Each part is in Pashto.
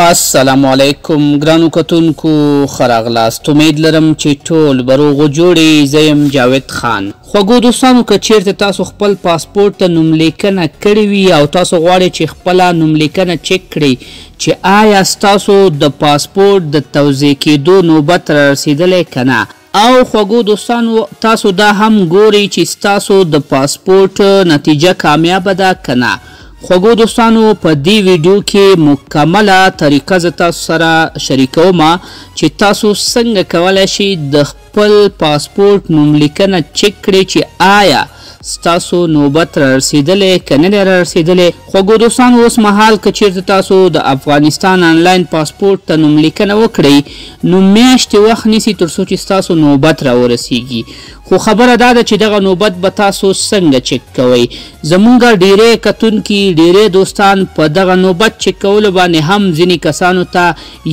السلام علیکم ګرانو کتونکو، ښه راغلاست. امید لرم چې ټول به روغ و جوړ. زه یم جاوید خان. خوږو دوستانو، که چیرته تاسو خپل پاسپورت ته نوملیکنه کړې وي او تاسو غواړئ چې خپله نوملیکنه چک کړئ چې آیا ستاسو د پاسپورت د توزیع کېدو نوبت را رسېدلی که نه، او خوږو دوستانو تاسو دا هم ګورئ چې ستاسو د پاسپورت نتیجه کامیابه ده که نه، خوږو دوستانو په دې ویډیو کې مکمله طریقه زه تاسو سره شریکوم چې تاسو څنګه کولی شئ د خپل پاسپورت نوملیکنه چک کړئ چې آیا ستاسو نوبت را رسېدلی که نه دی را رسېدلی. خوږو دوستانو، اوس مهال که چیرته تاسو د افغانستان آنلاین پاسپورت ته نوملیکنه وکړئ نو میاشتې وخت نیسي تر څو چې ستاسو نوبت را ورسیږي. خو خبره دا ده چې دغه نوبت به تاسو څنګه چک کوئ؟ زمونږ ډیری کتونکي، ډیری دوستان په دغه نوبت چک کولو باندې هم ځینې کسانو ته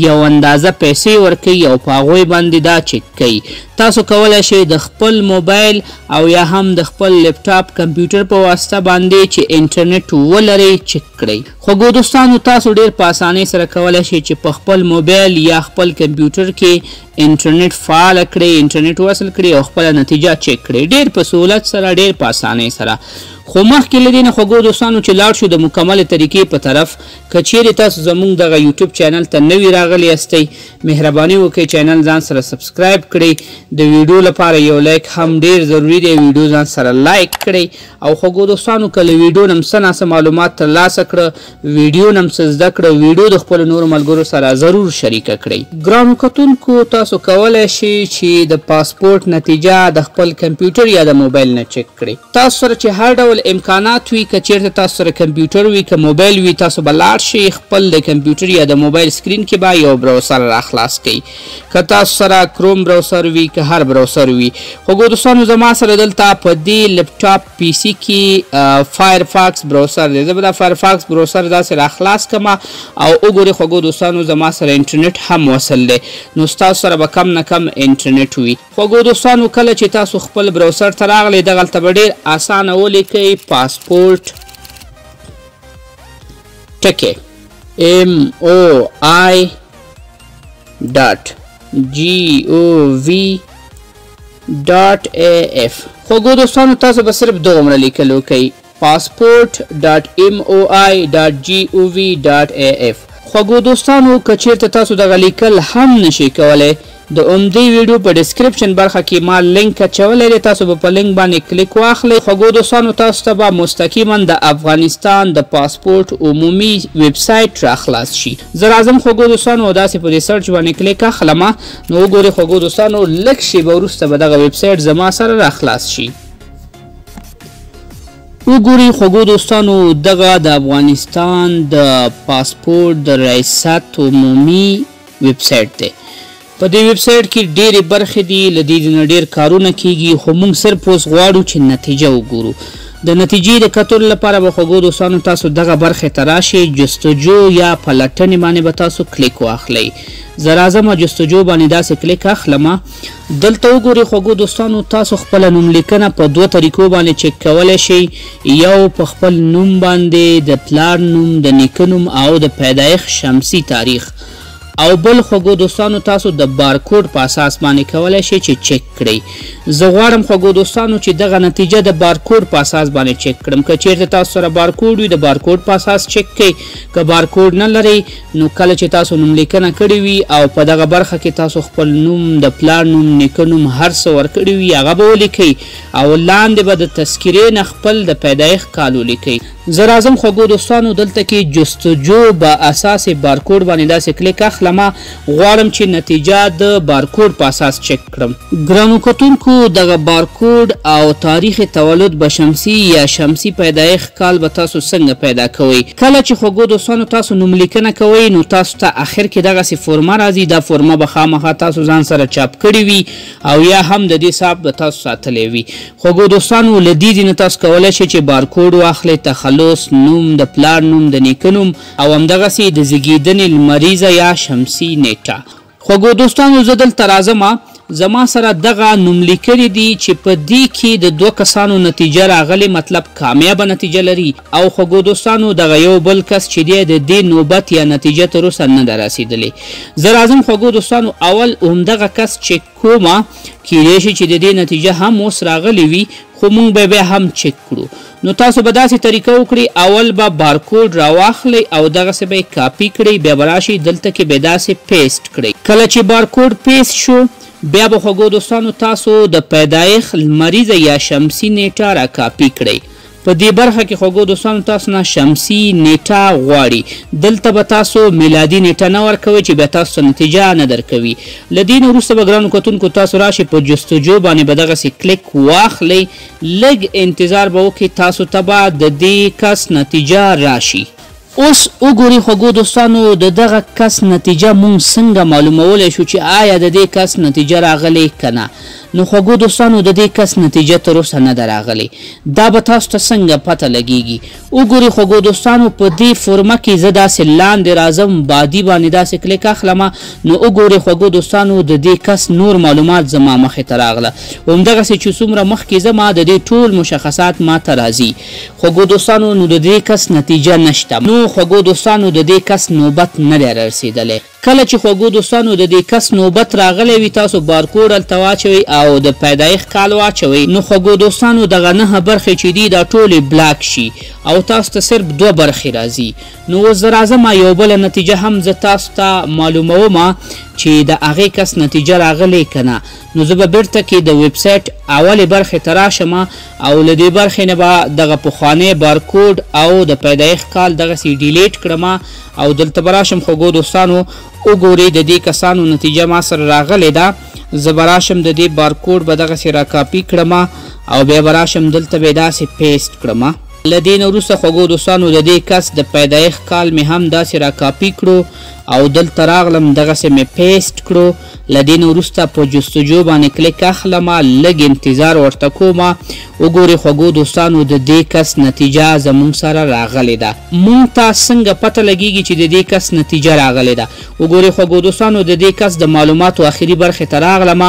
یو اندازه پیسې ورکوي او په هغوی باندې دا چک کوي. تاسو کولی شئ د خپل موبایل او یا هم د خپل لپټاپ کمپیوټر په واسطه باندې چې انټرنیټ ولرئ چک کړئ. خوږو دوستانو، تاسو ډیر په اسانۍ سره کولی شئ چې په خپل موبایل یا خپل کمپیوټر کې انټرنیټ فعال کړئ، انټرنیټ وصل کړئ او خپله نتیجه چک کړئ ډیر په سهولت سره، ډیر په اسانۍ سره. خو مخکې له دې نه خوږو دوستانو چې لاړ شو د مکملې طریقې په طرف، که چیرې تاسو زموږ دغه یوټیوب چینل ته نوي راغلي یاستئ، مهرباني وکړئ چینل ځان سره subscribe کړئ. د ویډیو لپاره یو لایک هم ډیر ضروري دی، ویډیو ځان سره لایک کړئ. او خوږو دوستانو، که له ویډیو نه څه ناڅه معلومات ترلاسه کړه، ویډیو نه څه زده کړه، ویډیو د خپلو نورو ملګرو سره ضرور شریکه کړئ. ګرانو کتونکو، تاسو کولی شئ چې د پاسپورت نتیجه د خپل کمپیوټر یا د موبایل نه چک کړئ. تاسو سره چې هر ډول امکانات وي، که چیرته تاسو سره کمپیوټر وي که موبایل وي، تاسو به لاړ شئ خپل د کمپیوټر یا د موبایل screen کې به یو browser راخلاص کړئ. که تاسو سره کروم browser وي که هر browser وي. خوږو دوستانو، زما سره دلته په دې لپټاپ PC کې فایرفاکس browser دی. زه به دا فایرفاکس browser داسې راخلاص کړم او وګورئ خوږو دوستانو، زما سره انټرنیټ هم وصل دی، نو ستاسو سره به کم نه کم انټرنیټ وي. خوږو دوستانو، کله چې تاسو خپل browser ته راغلئ، دغلته به ډېر اسانه ولیکئ پاسپورت ټکی MOI.GOV.AF. خوږو دوستانو، تاسو به صرف دغومره لیکل وکئ، passport.MOI.GOV.AF. خوږو دوستانو، که چیرته تاسو دغه لیکل هم نشئ کولی، د عمدې ویډیو په description برخه کې ما لینک اچولی دی، تاسو به په لینک باندې کلیک واخلئ. خوږو دوستانو، تاسو ته به مستقیما د افغانستان د پاسپورت عمومي ویبسایټ راخلاص شي. زه راځم خوږو دوستانو او داسې په دې search باندې کلیک اخلم، نو وګورئ خوږو دوستانو، لږ شېبه وروسته به دغه ویبسایټ زما سره راخلاص شي. وګورئ خوږو دوستانو، دغه د افغانستان د پاسپورت د ریاست عمومي ویبسایټ دی. په دې ویبسایټ کې ډېرې برخې دي، له دې نه ډېر کارونه کیږي، خو موږ صرف اوس غواړو چې نتیجه وګورو. د نتیجې د کتلو لپاره به خوږو دوستانو تاسو دغه برخې ته راشئ، جستجو یا پلټنې باندې به تاسو کلیک واخلئ. زه راځم جستجو باندې داسې کلیک اخلم. دلته وګورئ خوږو دوستانو، تاسو خپله نوملیکنه په دوه طریقو باندې چک کولی شئ. یو په خپل نوم باندې، د پلار نوم، د نیکه نوم او د پیدایښت شمسي تاریخ، او بل خوږو دوستانو تاسو د بارکوډ په اساس باندې کولی شئ چې چک کړئ. زه غواړم خوږو دوستانو چې دغه نتیجه د بارکوډ په اساس باندې چک کړم. که چیرته تاسو سره بارکوډ وي د بارکوډ په اساس چک کړئ، که بارکوډ نه لرئ نو کله چې تاسو نوملیکنه کړې وي او په دغه برخه کې تاسو خپل نوم، د پلار نوم، نیکه نوم هر څه ورکړي وي، هغه به ولیکئ او لاندې به د تذکرې نه خپل د پیدایښت کال ولیکئ. زه راځم خوږو دوستانو، دلته کې جستجو به اساس بارکوډ باندې داسې کلیک اخلم. غواړم چې نتیجه د بارکوډ په اساس چک کړم. ګرانو کتونکو، دغه بارکوډ او تاریخ تولد به شمسي یا شمسي پیدایښت کال به تاسو څنګه پیدا کوئ؟ کله چې خوږو دوستانو تاسو نوملیکنه کوئ نو تاسو ته اخر کې دغسې فورمه راځي. دا فورمه به خامخا تاسو ځان سره چاپ کړې وي او یا هم د دې صاحب به تاسو ساتلی وي. خوږو دوستانو، له دې ځینې تاسو کولی شئ چې بارکوډ واخلئ، تخلص، نوم، د پلار نوم، د نیکه نوم او همدغسې د زیږېدنې لمریزه یا شمسي نیټه. خوږو دوستانو، زه دلته راځم، زما سره دغه نوم لیکلي دي چې په دې کې د دوه کسانو نتیجه راغلې، مطلب کامیابه نتیجه لري. او خوږو دوستانو دغه یو بل کس چې دی د دې نوبت یا نتیجه تر اوسه نه ده رسېدلې. زه راځم خوږو دوستانو اول همدغه کس چک کومه، کیدای شي چې د دې نتیجه هم اوس راغلې وي، خو مونږ به بیا هم چک کړو. نو تاسو به داسې طریقه وکړئ، اول به بارکوډ راواخلئ او دغسې به یې کاپي کړئ، بیا به راشئ دلته کې به داسې paste کړئ. کله چې بارکوډ paste شو بیا به خوږو دوستانو تاسو د پیدایښت لمریزه یا شمسي نیټه را کاپي کړئ. په دې برخه کې خوږو دوستانو تاسو نه شمسي نیټه غواړي، دلته به تاسو میلادي نیټه نه ورکوئ چې بیا تاسو ته نتیجه نه درکوي. له دې نه وروسته به ګرانو کتونکو تاسو راشئ په جستجو باندې به دغسې کلیک واخلئ، لږ انتظار به وکړئ، تاسو ته به د دې کس نتیجه راشي. اوس وګورئ خوږو دوستانو د دغه کس نتیجه مونږ څنګه معلومولی شو چې آیا د دې کس نتیجه راغلې که نه. نو خوږو دوستانو د دې کس نتیجه تر اوسه نه ده راغلې، دا به تاسو ته څنګه پته لګیږي؟ وګورئ خوږو دوستانو په دې فورمه کې زه داسې لاندې راځم، بعدي باندې داسې کلیک اخلم، نو وګورئ خوږو دوستانو د دې کس نور معلومات زما مخې ته راغله. همدغسې چې څومره مخکې ځم د دې ټول مشخصات ما ته راځي. خوږو دوستانو نو د دې کس نتیجه نشته، نو خوږو دوستانو د دې کس نوبت نه دی رسېدلی. کله چې خوږو دوستانو د دې کس نوبت راغلی وي، تاسو بارکوډ هلته واچوئ او د پیدایښت کال واچوئ، نو خوږو دوستانو دغه 9 برخې چې دي دا ټولې block شي او تاسو ته صرف 2 برخې راځي. نو اوس زه راځم یو بله نتیجه هم زه تاسو ته معلوموم چې د هغې کس نتیجه راغلې که نه. نو زه به بیرته کې د ویب سایټ اولې برخې ته راشم او له دې برخې نه به دغه پخوانی بارکوډ او د پیدایښت کال دغسې delete کړم او دلته به راشم خوږو دوستانو وګورئ د دې کسانو نتیجه ما سره راغلې ده. زه به راشم د دې بارکوډ به دغسې راکاپي کړم او بیا به راشم دلته به یې داسې paste کړم. له دې نه وروسته خوږو دوستانو د دې کس د پیدایښت کال مې هم داسې راکاپي کړو او دلته راغلم دغسې مې paste کړو. له دې نه وروسته په جستجو باندې کلیک اخلم، لږ انتظار ورته کوم. وګورئ خوږو دوستانو د دې کس نتیجه زموږ سره راغلې ده. مونږ ته څنګه پته لګیږي چې د دې کس نتیجه راغلې ده؟ وګورئ خوږو دوستانو د دې کس د معلوماتو آخري برخې ته راغلم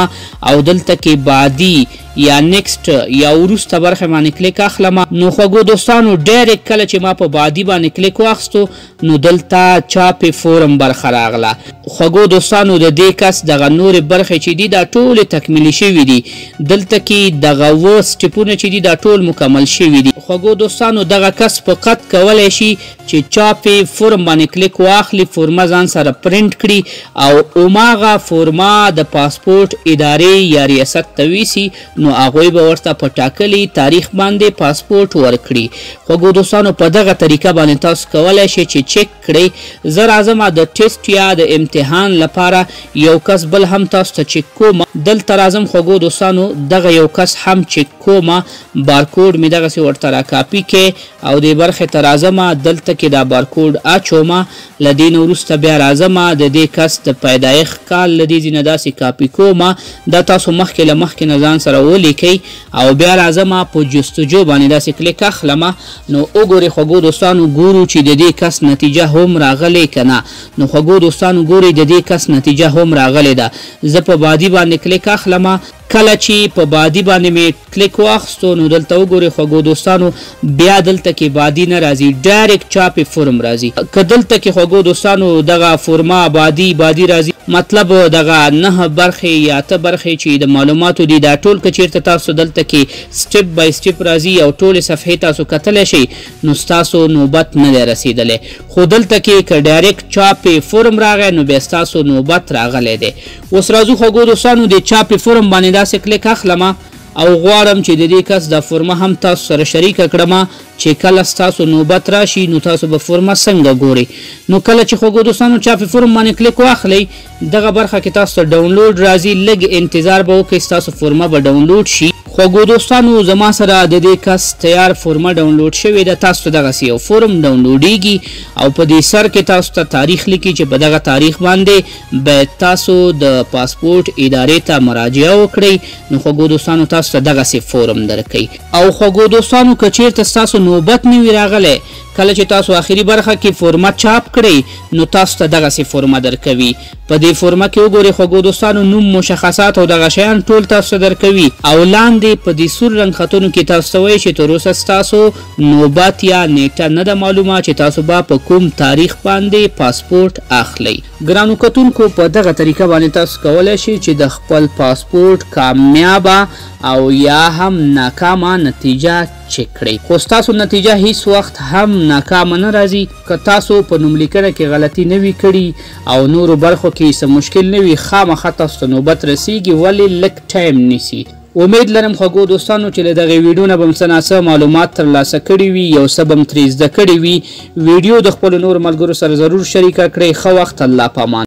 او دلته کې بعدي یا next یا وروسته برخه باندې کلیک اخلم. نو خوږو دوستانو direct کله چې ما په بعدي باندې کلیک واخیستو نو دلته چاپې فورم برخه راغله. خوږو دوستانو د دې کس دغه نورې برخې چې دي دا ټولې تکمیلې شوي دي، دلته کې دغه 7 سټپونه چې دي دا ټول مکمل شوي دي. خوږو دوستانو دغه کس فقط کولی شي چې چاپې فورم باندې کلیک واخلي، فورمه ځان سره پرنټ کړي او هماغه فورمه د پاسپورټ ادارې یا ریاست ته ویسي، نو هغوی به ورته په ټاکلي تاریخ باندې پاسپورټ ورکړي. خوږو دوستانو په دغه طریقه باندې تاسو کولی شئ چې چک کړئ. زه راځم د ټیسټ یا د امتحان لپاره یو کس بل هم تاسو ته چک کوم. دلته راځم خوږو دوستانو دغه یو کس هم چک کوم، بارکوډ مې دغسې ورته راکاپي کې او دې برخې ته راځم، دلته کې دا بارکوډ اچوم. له دې نه وروسته بیا راځم د دې کس د پیدایښت کال له دې ځای نه داسې کاپي کوم، دا تاسو مخکې له مخکې نه ځان سره ولیکئ او بیا راځم په جستجو باندې داسې کلیک اخلم. نو وګورئ خوږو دوستانو ګورو چې د دې کس نتیجه هم راغلې که نه. نو خوږو دوستانو ګورئ د دې کس نتیجه هم راغلې ده. زه په بعدي باندې کلیک اخلم. کله چې په بعدي باندې مې کلیک واخیستو نو دلته وګورئ خوږو دوستانو بیا دلته کې بعدي نه راځي، direct چاپې فورم راځي. که دلته کې خوږو دوستانو دغه فورمه بعدي بعدي راځي، مطلب دغه 9 برخې یا 8 برخې چې د معلوماتو دي دا ټول که چیرته تاسو دلته کې step by step راځي او ټولې صفحې تاسو کتلی شئ نو ستاسو نوبت نه دی رسېدلی. خو دلته کې که direct چاپې فورم راغی نو بیا ستاسو نوبت راغلی دی. اوس راځو خوږو دوستانو د چاپې فورم باندې داسې کلیک اخلم او غواړم چې د دې کس دا فورمه هم تاسو سره شریکه کړم چې کله ستاسو نوبت راشي نو تاسو به فورمه څنګه ګورئ. نو کله چې خوږو دوستانو چاپې فورم باندې کلیک واخلئ دغه برخه کې تاسو ته ډاونلوډ راځي، لږ انتظار به وکړئ ستاسو فورمه به ډاونلوډ شي. خوږو دوستانو زما سره د دې کس تیار فورمه ډاونلوډ شوې ده. تاسو ته دغسې یو فورم ډاونلوډیږي او په دې سر کې تاسو ته تاریخ لیکي چې په دغه تاریخ باندې باید تاسو د پاسپورټ ادارې ته مراجعه وکړئ. نو خوږو دوستانو تاسو ته دغسې فورم درکوي. او خوږو دوستانو که چیرته ستاسو نوبت نه وي راغلی، کله چې تاسو اخري برخه کې فورمه چاپ کړئ نو تاسو ته دغسې فورمه درکوي. په دې فورمه کې وګورئ خوږو دوستانو، نوم، مشخصات او دغه شیان ټول تاسو ته درکوي او لاندې په دې سور رنګ خطونو کې تاسو ته وایي چې تر اوسه ستاسو نوبت یا نیټه نه ده معلومه چې تاسو به په کوم تاریخ باندې پاسپورت اخلئ. ګرانو کتونکو، په دغه طریقه باندې تاسو کولی شئ چې د خپل پاسپورت کامیابه او یا هم ناکامه نتیجه چک کړئ. خو ستاسو نتیجه هیڅ وخت هم ناکامه نه راځي. که تاسو په نوم لیکنه کې غلطي نه وي کړي او نورو برخو کې څه مشکل نه وي، خامخا تاسو ته نوبت رسیږي، ولې لږ ټایم نیسي. امید لرم خوږو دوستانو چې له دغې ویډیو نه به م څه ناڅه معلومات ترلاسه کړي وي، یو څه به م ترې زده کړي وي. ویډیو د خپلو نورو ملګرو سره ضرور شریکه کړئ. ښه وخت، الله پامان.